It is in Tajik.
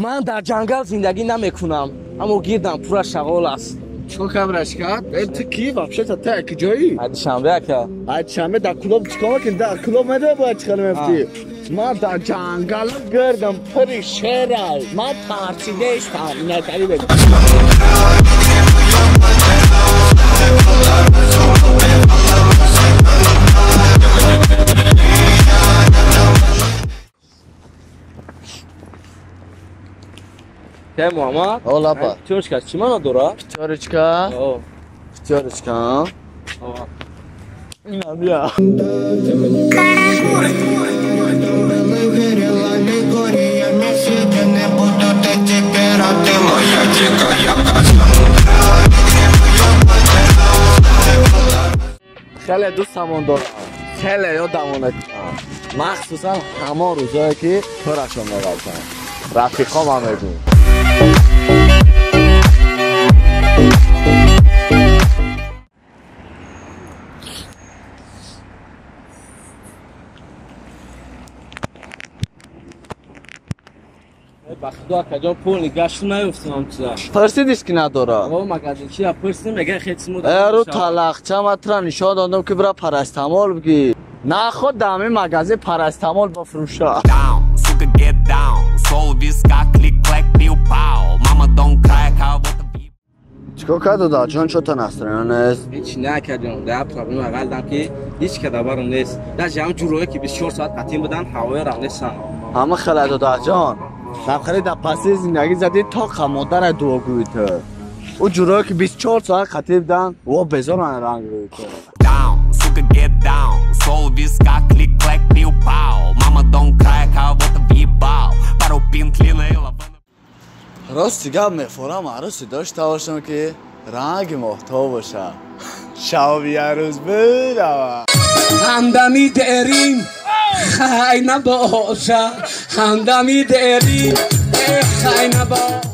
Ман дар ҷангал зиндагӣ намекунам, аммо гирдам пурра шағол аст. Чикор камераш кард? Э, ту ки вообще-то, ту куҷоӣ? Ай Душанбе, ака. Ай Душанбе дар клуб чикор мекунӣ? Дар клуб медонӣ бояд чӣ хел мефтӣ? Ман дар ҷангал гирдам пури шерай. Ман тарсидаистам. Инатари бегӯ. Те Муҳаммад? О, лапа. Пятёрочка чӣ маъно дорад? Пятёрочка? О. Пятёрочка? О. Ина бия. Хеле дӯстамон дорам, хеле ёдамон кунам, махсусан ҳамон рӯзое ки пурашон меғалтам. Рафиқомам мегӯм. Ба худо, акаҷон, пул гашту наёфтам чиза. Пурсидиш ки надора? О, магазинчия пурсидим, мега хетсимо. Эру талақча ма тура нишон додам, ки бира парастамол бигир. Наход дар ҳамин магазин парастамол бафурӯша. Сука, get down. Сол виска, клик-клак, пиу-пау. Мама, don't cry, кого-то Чикор кард, дадаҷон, чо-то настроение нест? Ҳеч накардем, да проблема қалдам ки ҳеч кадабарам нест. Даже ҳам ҷурое ки 24 соат қатим будан, ҳавоярам нестан. Ҳама хела, дадаҷон. Набхеле дар паси зиндагӣ задӣ, то модара дуогӯи ту. Ӯ ҷурое ки 24 соат қатӣ будан, во безоран ранг рӯи ту. Down, сука, get down. Сол виска, клик-клак, пиу-пау. Мама, don't cry, кого-то въебал. Пару пинт, лина и лаванда. Рости гап, мефорам арӯси дошта бошам, ки ранги моҳтоб боша. Шаби арӯз бирава. Ҳамдами дерим хай набоша, ҳамдами дерим хай набоша.